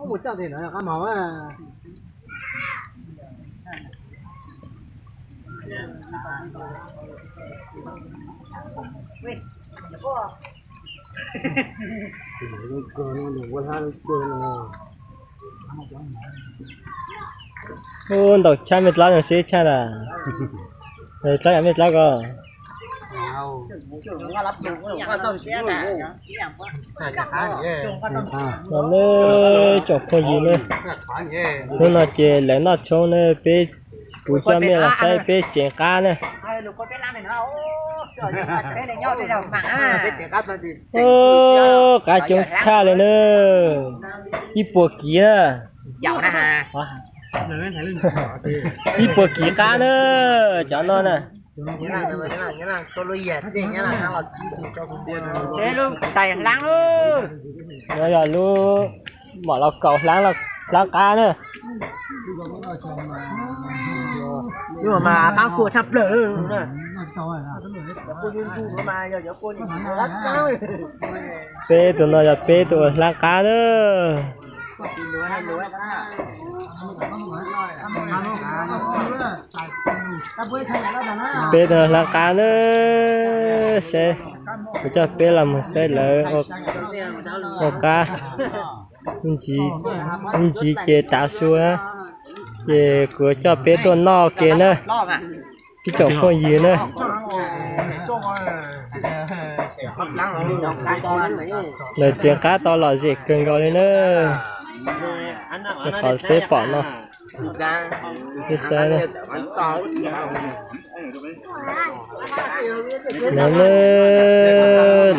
Mus coj tes no qab mos. Ub, ntaus tshab mej dlaab zoo sib tshaj na. Dlaab yog mej dlaab ko. No ne, tsoom phooj ywg ne, hnub no ces lawv noj tshoob ne, peb, kuv coj mej los saib peb tsev qab ne. Ub, qab coob tshaj le na. Ib puas kiv na. Ib puas kiv qab na, cov no na. Tais hlaab, no yog lub mom los kaus hlaab qab na. Lub mas qaab kua tshaj plawg. Peb tug no yog peb tug ua hlaab qab na. Peb tug hlaab qab na, saib, kuv coj peb los mus saib lawv ua qab. Ntsis ces tav su na, ces kuv coj peb tuaj noj ke na. Ib tsoom phooj ywg na, lawv tsev qab tau lom zem kawg nkaus li na. Qhov peb pom no, peb saib na. No ne,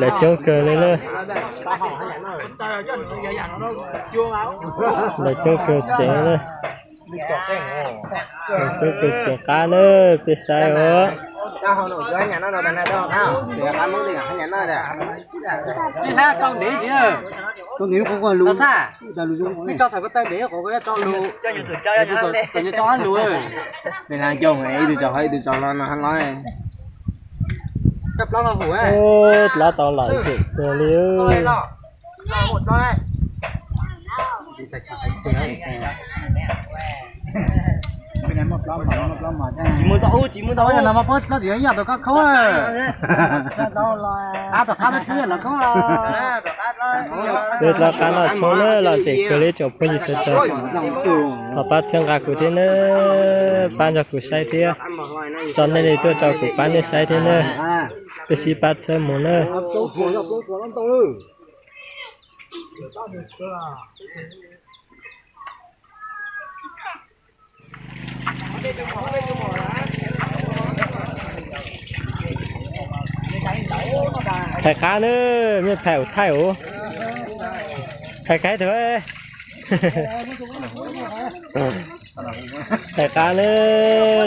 lawv coob kawg li na. Lawv coob kawg tsev na. Lawv coob kawg tsev qab na, peb saib os. Ub, dlaab tau lom zem kawg li. Peb dlawb qab noj tshoob na, lom zem kawg li tsoom phooj ywg sawv daws. Thov pab txhawb nqa kuv thiab na, pab nrog kuv saib thiab. Tso nej li tuaj tso kuv pab nej saib thiab na. Peb sib pab txhawb mus na. Phais qab na, mej phais ua thaij os. Phais qab tug. Phais qab na,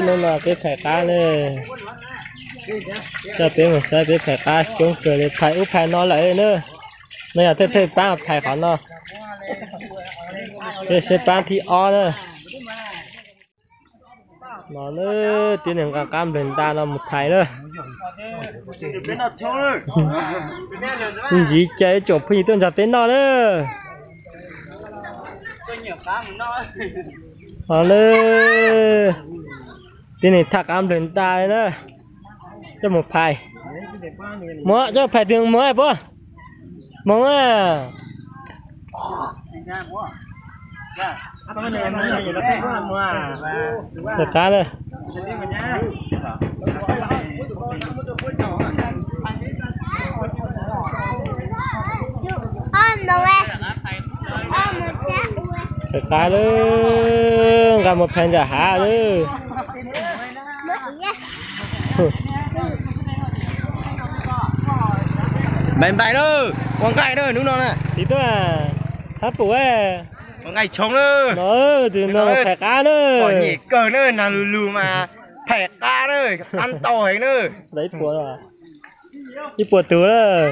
hnub no peb phais qab na. Coj peb mus saib peb phais qab coob kawg li, phais ub phais no lawm na. No yog thawj thawj paab phais qhov no. Peb saib paab thib ob na. No na, tib neeg nqa qab nplawg nta no mus phais na. Ntxiv cas ib tsoom phooj ywg tuaj nrog peb noj na. No na, tib neeg thaj qab nplawg nta li na. Coj mus phais. Muab coj phais twg muab puab. Moog a. Phais qab na. Phais qab lawm, nqa mus phais nram hav lawm. Npais npais lawm, ua nqaij lawm hnub no na. Tiv tuaj, hab pum ua nqaij tshoob lawm. No, tus no phais qab na. Pom nyem kawg na, nag lug lug mas phais qab na, qab ntau heev na. Ib puas tug lawm.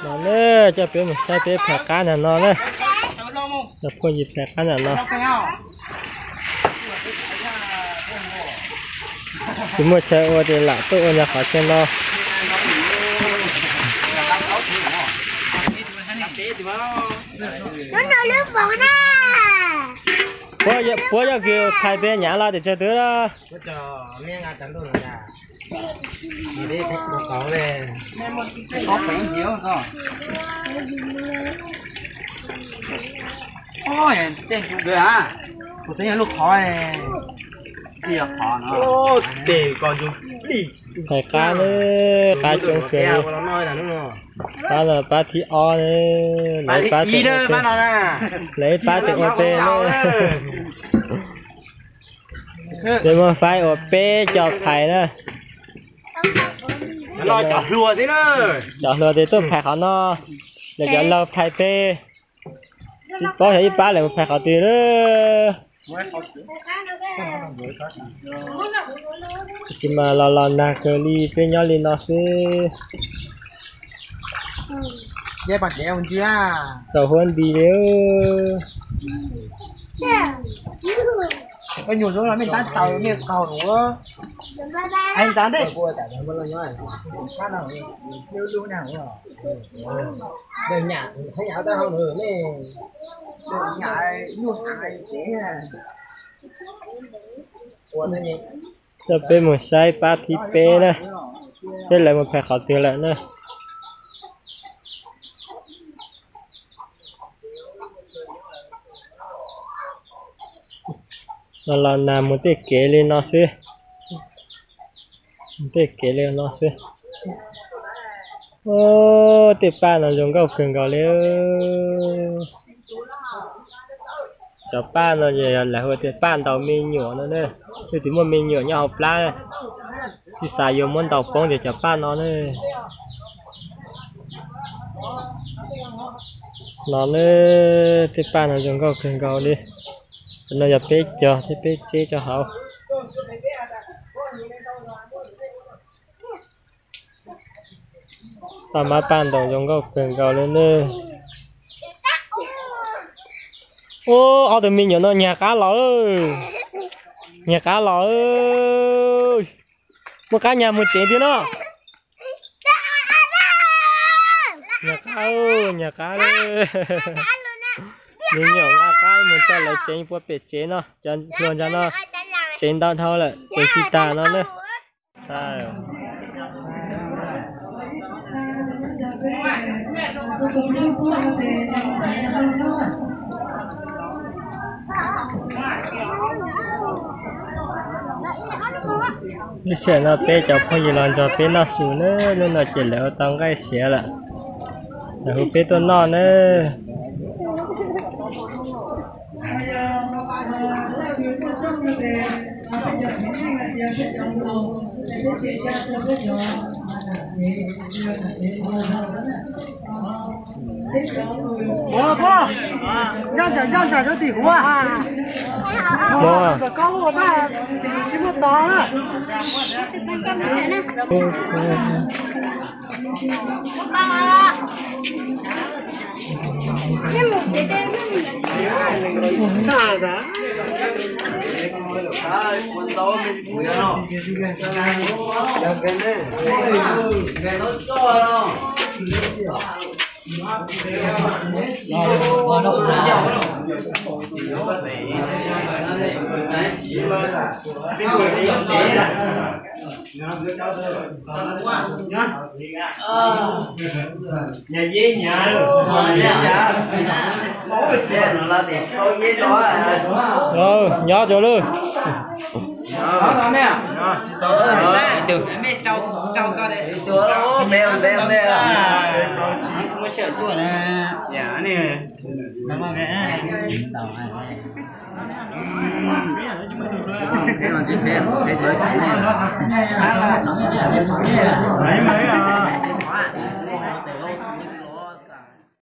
No na, coj peb mus saib peb phais qab ntawm no na. Cov phooj ywg phais qab ntawm no. Tsis muaj chaw ua ces lam tuaj ua nyob qhov chaw no. Puab yog kws phais peb nyav los tim tsawg twg? Phais qab na, qab coob kawg li. Qab no pab thib ob na, lawv pab tseem ua peb na. Peb muab faib ua peb co phais na. Cov hluas ces tuaj phais qhov no, lawv cov laug phais peb. Tsis paub xyov ib pab lawv mus phais qhov twg na. Tab sis mas los los nag kawg li, peb nyob li no xwb. Txaus huab nti li. Coj peb mus saib pab thib peb na, saib lawv mus phais qhov twg lawm na. Los los nag mus tej kev li no xwb. Tej kev li no xwb. Tej paj no zoo nkauj kawg nkaus li. Cov paj no yog lawv hu tias paj ntaus me nyuam no na. Leej twg muaj me nyuam nyob hauv plab, tsis xav yuav muab ntaus poob ces cov paj no na. No na, tej paj no zoo nkauj kawg nkaus li. Cov no yog peb cog thiab peb tseb rau hauv. Paj mab paj ntaus zoo nkauj kawg nkaus li na. Ub, ob tug me nyuam no nyag qab los, nyag qab los. Muaj qab nyag mus tsev tiag no. Nyag qab, nyag qab li. Me nyuam nqa qab mus coj lawv tsev puag pem tsev no, cov hluas ntawd no tsev ntau dhau lawm, tsev tsis tag no na. Lub sij hawm no peb cov phooj ywg los nrog peb noj su na, hnub no ces lawv ua tau nqaij siav lawm, lawv hu peb tuaj noj na. Ua, ncaj nraim ncaj nraim rau tim kuv. Ua, koj ua tag, tsis muaj tog na. Nyob rau lawm.